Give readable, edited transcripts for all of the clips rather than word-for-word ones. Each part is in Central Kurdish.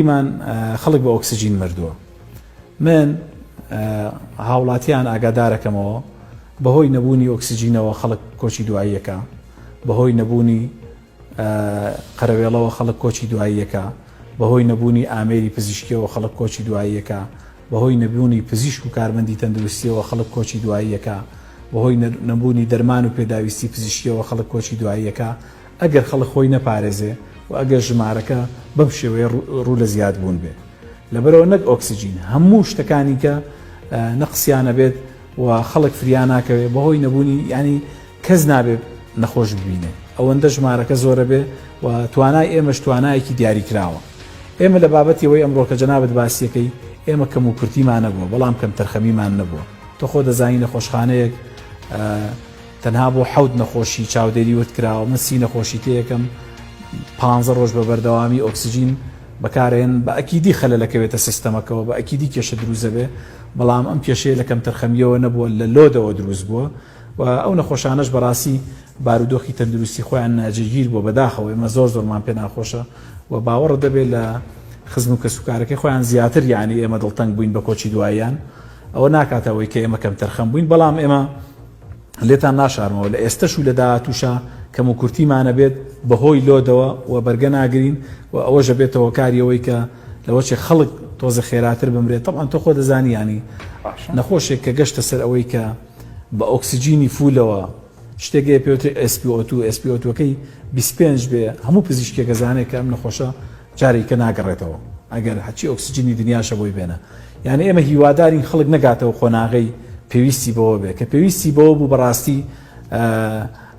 مان خەڵک بە ئۆکسجین مردووە. من هاوڵاتیان ئاگادارەکەمەوە بەهۆی نەبوونی ئۆکسجینەوە خەڵک کۆچی دواییەکە، بەهۆی نەبوونی قەرەوێڵەوە خەڵک کۆچی دواییەکە، بەهۆی نەبوونی ئامێری پزیشکیەوە خەڵک کۆچی دواییەکە، بەهۆی نەبوونی پزیشک و کارمەندی تەندروستیەوە خەڵک کۆچی دواییەکە، بەهۆی نەبوونی دەرمان و پێداویستی پزیشکیەوە خەڵک کۆچی دواییەکە، ئەگەر خەڵک خۆی نەپارێزێ و ئەگەر ژمارەکە بەم شێوەیە ڕوو لە زیاد بوون بێ. لەبەرئەوە نەک ئۆکسجین هەموو شتەکانی کە نەقسیان ئەبێت و خەڵک فریا ناکەوێ بەهۆی نەبوونی یانی کەس نابێ نەخۆش ببینێ ئەوەندە ژمارەکە زۆرە بێ و توانای ئێمەش توانایەکی دیاریکراوە. ئێمە لە بابەتی ئەوەی ئەمڕۆ کە جەنابت باسیەکەی ئێمە کەم و کورتیمان نەبووە بەڵام کەمتەرخەمیمان نەبووە. تۆ خۆ دەزانی نەخۆشخانەیەک تەنها بۆ حەوت نەخۆشی چاودێری ورد کراوە، من 30 نەخۆشی تێیەکەم پانزە ڕۆژ بە بەردەوامی ئۆکسجین بەکارێن بە ئەکیدی خەلەلەکەوێتە سیستەمەکەوە بە ئەکیدی کێشە دروست دەبێ بەڵام ئەم کێشەیە لە کەمتەرخەمیەوە نەبووە لە load ەوە دروست بووە و ئەو نەخۆشانەش بەڕاستی بارودۆخی تەندروستی خۆیان ناجێگیر بووە بەداخەوە ئێمە زۆر زۆرمان پێ ناخۆشە و باوەڕت دەبێت لە خزم و کەسوکارەکەی خۆیان زیاتر یعنی ئێمە دڵتەنگ بووین بە کۆچی دواییان ئەوە ناکاتە ئەوەی کە ئێمە کەمتەرخەم بووین بەڵام ئێمە لێتان ناشارمەوە لە ئێستەش و لە داهاتووشا کەموکورتیمان ئەبێت بەهۆی load ەوە و بەرگە ناگرین و ئەوەش ئەبێتە هۆکاری ئەوەی کە لەوەچێ خەڵک تۆزێ خێراتر بمرێت تەبعەن تۆ خۆ دەزانی یانی نەخۆشێک کە گەشتە سەر ئەوەی کە بە ئۆکسجینی full ەوە شتێک هەیە پێوترێ SpO2 SpO2 ەکەی 25 بێ هەموو پزیشکێک ئەزانێت کە ئەم نەخۆشە جارێکە ناگەڕێتەوە ئەگەر هەرچی ئۆکسجینی دنیاشە بۆی بێنە یانی ئێمە هیوادارین خەڵک نەگاتەوە قۆناغەی پێویستی بەوە بێ کە پێویستی بەوە بوو بەڕاستی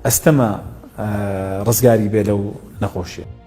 ئەستەمە ڕزگاری بێ لەو نەخۆشیە.